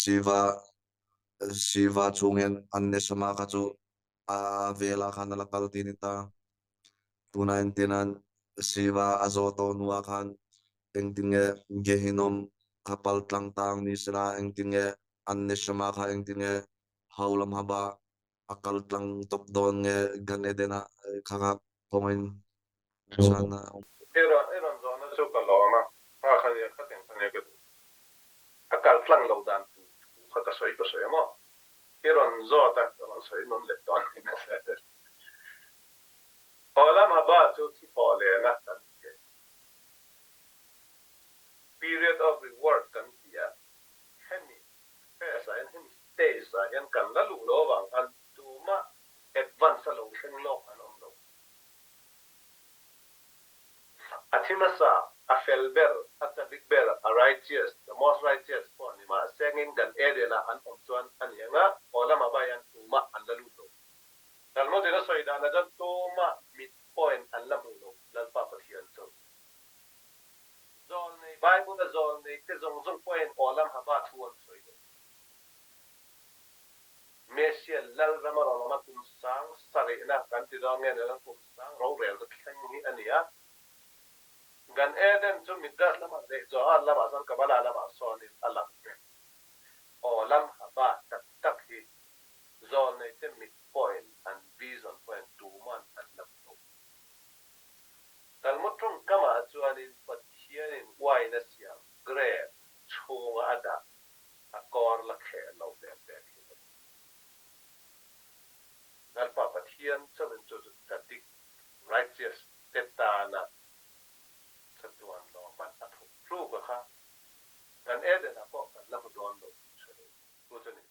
Shiva Shiva chhung hian an neshama kha chu a velah khan a la kal tih a ni ta. Tunah entirnan Shiva a zawh tawh hnuah khan engtin nge Gehinnom kha pal tlang tang ni sela, engtin nge an neshama kha engtin nge Haulam Haba a kal tlang tawp dawn nge Gan Eden-ah kha kha kawngin chhanna a awm. I rawn i rawn zawhna chu ka lawm a, kha kha nia khatiang kha nia ka duh. A kal tlang lo dan tur thu kha ka sawi ka sawi a maw? I rawn zawt a, ka rawn sawi nawn leh dawn ni nasa e. Olam haba chu thi thawh lehna kan ti a. Period of reward kan ti a, hemi phase ah hian hemi stage ah hian kan la luh lo avang khan tumah advance a lo thleng lawk an awm lo. A thi hmasa, a fel ber, a tsadik ber, a righteous, the most righteous pawh ni mah sengin kan Eden-ah an awm chuan a ni ang a, aw lamah bai hian tumah an la lut lo. Talmud-in a sawi danah chuan tumah mit pawhin an la hmu lo, Lalpa Pathian chu. Zawlnei, Bible-a zawlnei te zawng zawng pawhin aw lam haba thu an sawi lo. Messiah lal rama rawn awm a kum sang sarihna kan ti dawn nge ni kum sang rorelna thleng hi a ni a. Gan Eden chu Midrash lamah leh Zohar lamah chuan Kabbalah lamah sawnin a lang ve. Aw lam haba tak tak hi zawlneite mit pawhin an vision pawhin tuman an la hmu lo. Talmud tawngkamah chuanin Pathianin wine a siam grape chhunga a dah a kawr la kheh lo vel vel hi a ni. Lalpa Pathian chauhin chu chu tsadik, righteous, te tana chatuan lawmman a thawk tluk a kha kan Eden-ah pawh kan la hmu dawn lo tih hre lo tu chu ni.